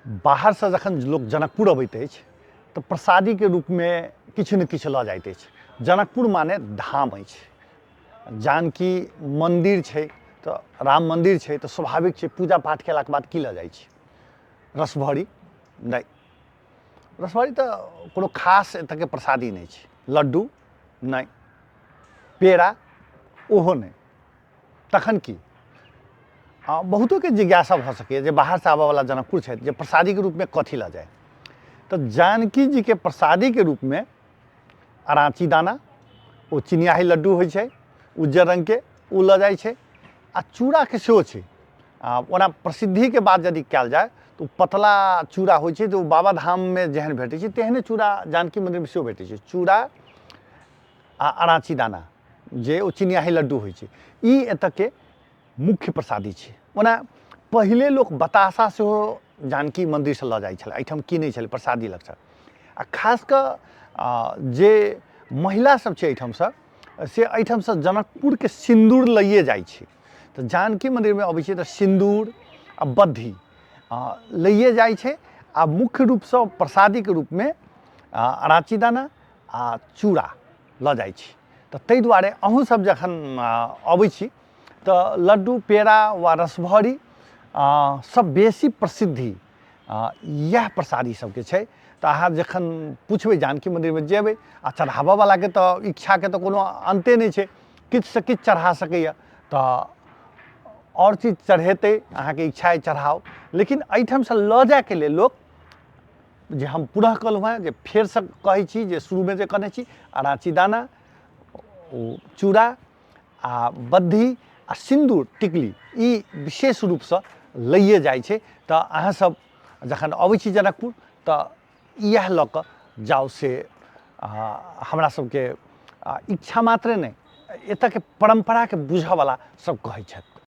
बाहरसँ जखन लोक जनकपुर अबैत अछि तऽ प्रसादीके रूपमे किछु ने किछु लऽ जाइत अछि। जनकपुर माने धाम अछि, जानकी मन्दिर छै तऽ राम मन्दिर छै तऽ स्वाभाविक छै पूजा पाठ केलाके बाद की लऽ जाइ छै? रसभरी नहि, रसभरी तऽ कोनो खास एतऽके प्रसादी नहि छै। लड्डू नहि, पेड़ा ओहो नहि, तखन की? बहुतोके जिज्ञासा भऽ सकैए जे बाहरसँ आबऽवला जनकपुर छथि जे प्रसादीके रूपमे कथी लऽ जाय। तऽ जानकी जीके प्रसादीके रूपमे अराँची दाना, ओ चिनियाही लड्डू होइ छै उज्जर रङ्गके, ओ लऽ जाइ छै। आ चूड़ाके सेहो छै। आ ओना प्रसिद्धिके बात यदि कयल जाय तऽ ओ पतला चूड़ा होइ छै जे ओ बाबाधाममे जेहन भेटै छै तेहने चूड़ा जानकी मन्दिरमे सेहो भेटै छै। चूड़ा आ अराँची दाना जे ओ चिनियाही लड्डू होइ छै, ई एतऽके मुख्य प्रसादी छै। ओना पहिले लोक बताशा सेहो जानकी मन्दिरसँ लऽ जाइ छलै, एहिठाम कीनै छलै प्रसादी लगसँ। आ खास कऽ जे महिला सब छै एहिठामसँ, से एहिठामसँ जनकपुरके सिन्दूर लैए जाइ छै। तऽ जानकी मन्दिरमे अबै छै तऽ सिन्दूर आ बद्धी लैए जाइ छै। आ मुख्य रूपसँ प्रसादीके रूपमे अराँची दाना आ चूड़ा लऽ जाइ छी। तऽ ताहि दुआरे अहूँ सब जखन अबै छी तऽ लड्डू, पेड़ा वा रसभरी सब बेसी प्रसिद्धि इएह प्रसादी सबके छै। तऽ अहाँ जखन पुछबै, जानकी मन्दिरमे जेबै आ चढ़ाबऽवलाके तऽ इच्छाके तऽ कोनो अन्ते नहि छै, किछुसँ किछु चढ़ा सकैए। तऽ आओर चीज चढ़ेतै, अहाँके इच्छा अइ चढ़ाउ, लेकिन एहिठामसँ लऽ जाइके लेल लोक जे हम पुनः कहलहुँ हेँ जे फेरसँ कहै छी जे शुरूमे जे कहने छी, अराँची दाना, ओ चूड़ा आ बद्धी आ सिन्दूर टिकली, ई विशेष रूपसँ लैए जाइ छै। तऽ अहाँसब जखन अबै छी जनकपुर तऽ इएह लऽ कऽ जाउ, से हमरा सबके इच्छा मात्रे नहि, एतऽके परम्पराके बुझऽवला सब कहै छथि।